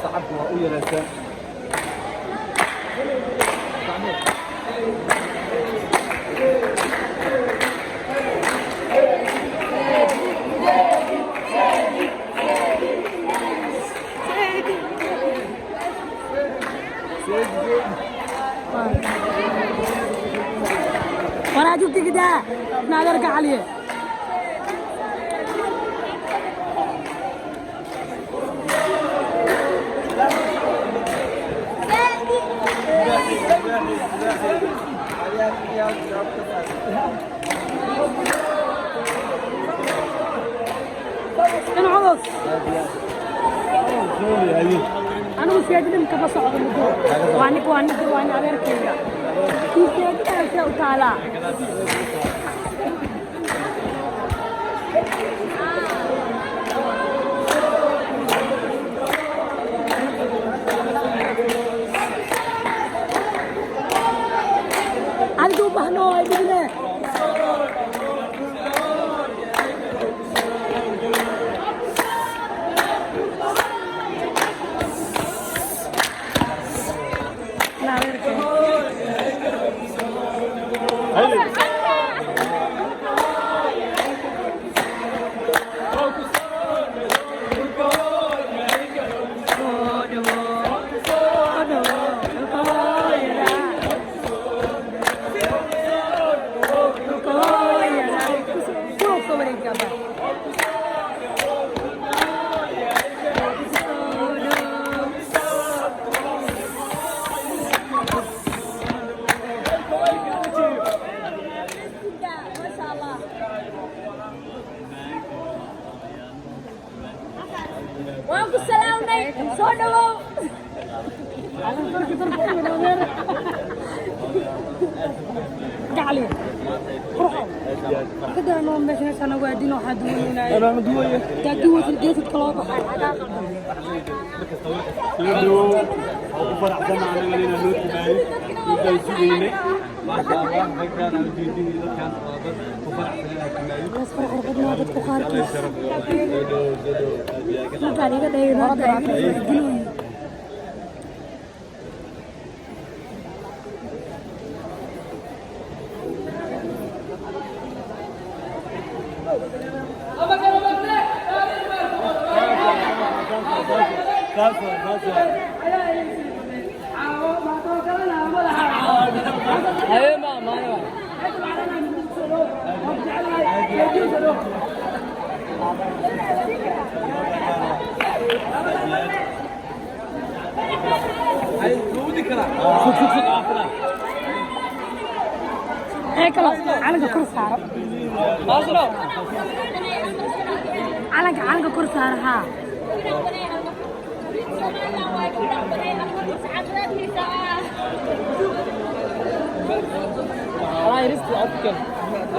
Sacabku waa u yaraasaa. Waraa jugtigidaa naadarka caliye. In culus anigu siyaadadin kama socdo muddo. Waa nin, waa nin, waa nin adeerkayga. Kii siyaadadaasee u taalaa. Adiga u baahno ay dhibine. Nin adeerkayga. Soo dhawo, soo dhawo, dhulka hooyada. Dhulka hooyada. Kuwa soo wareegaba. Soo dhawo. Masha Allah. Waan ku salaamnay, soo dhawow. Turki, turki, gacali qurxo kadana meesha meesha nagu aadin waxaa duwaynaa taa duwaysa geesadka loo baxay xagaa qaldan. Soo dhawow, waa ku faraxsanahay anaga inaan noo timaado. Intaan sugaynay, maasha Allah. Raggaan aan ujeedin iyo dadkaan waa dad ku faraxsan inaad timaado. Las farxar badnaa dadku Allah qaarkiis. sharaf. Soo dhawow, soo dhawow, aad iyo aad. Markaan iga dhayay. Saas waa, saas waa. Ee kalo calanka kor saaro, calanka, calanka kor saaro, haa.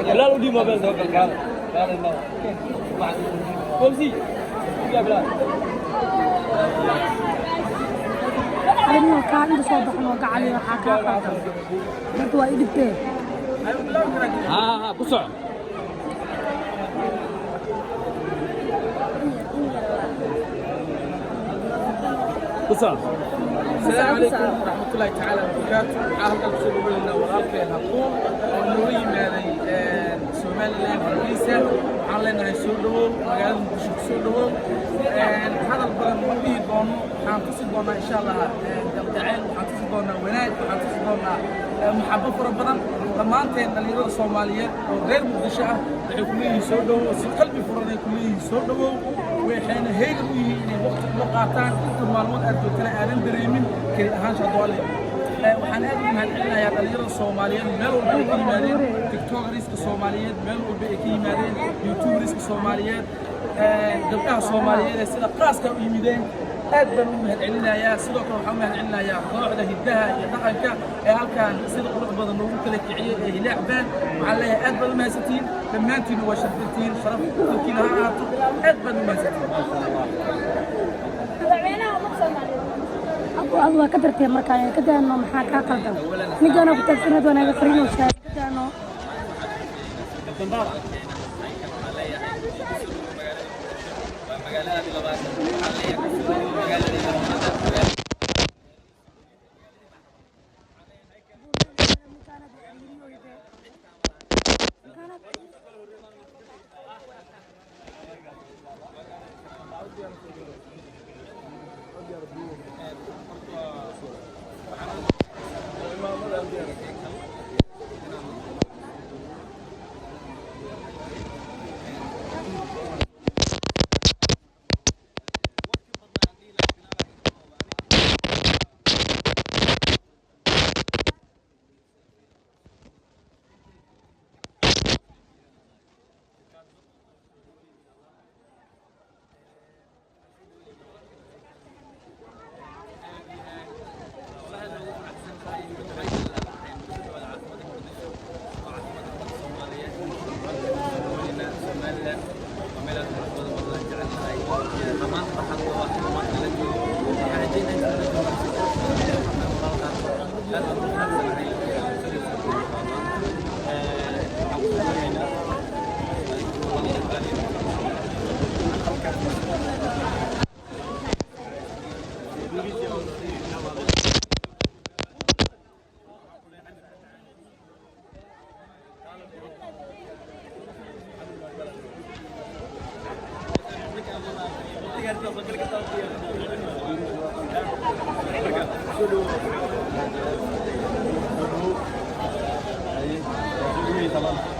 Bilaal, u dhiib mobile. Soo gal, kaale kaale, Fawzi ya Bilaal. Adiga kaa inta soo baxno gacali, waxaa kaa qaldan dadka waa i dhibtee. Ha ha, ku soco. Ku soco. السلام عليكم ورحمة الله تعالى وبركاته. Waxaa halkan kusoo dhaweynaa walaalkeen Haquun oo nooga yimaaday Somaliland, Hargeysa. Waxaan leenahay soo dhawow, magaalada Muqdisho ku soo dhawow. Hadal badan ma dhihi doono. Waxaan tusi doonaa insha Allah galgacayl, waxaan tusi doonaa wanaag, waxaan tusi doonaa maxabo fara badan. Dhammaanteen dhalinyarada Soomaaliyeed oo reer Muqdisho ah waxay ku leeyihiin soo dhawow, si qalbi furan ay ku leeyihiin soo dhawow. Waxayna heegan u yihiin inay waqti ula qaataan inta maalmood aad joogtana aadan dareemin keli ahaansha. Hadda waxaan aad ugu mahadcelinayaa dhalinyarada Soomaaliyeed meel walba ay ka yimaadeen, tiktokeriska Soomaaliyeed meel walba ay ka yimaadeen, youtuberska Soomaaliyeed, gabdhaha Soomaaliyeed ee sida qaaska u yimideen. Aad baan u mahadcelinayaa. Sidoo kale waxaan u mahadcelinayaa kooxda hiddaha iyo dhaqanka ee halkan sida qurux badan noogu kala kiciyey ee Hilaac Band. Waxaan leeyahay aad baad u mahadsantihiin dhammaantiin, waa sharfantihiin, sharaf korkiina ha ahaato, aad baad u mahadsantihiin. Madaxweynaha ummadda Soomaaliyeed. Abu, adu waa ka dartee markaa ka daano, maxaa kaa qaldan? Ninkaana ku taagsaneed waa naga qarinaysaa, ka daano. Tamam.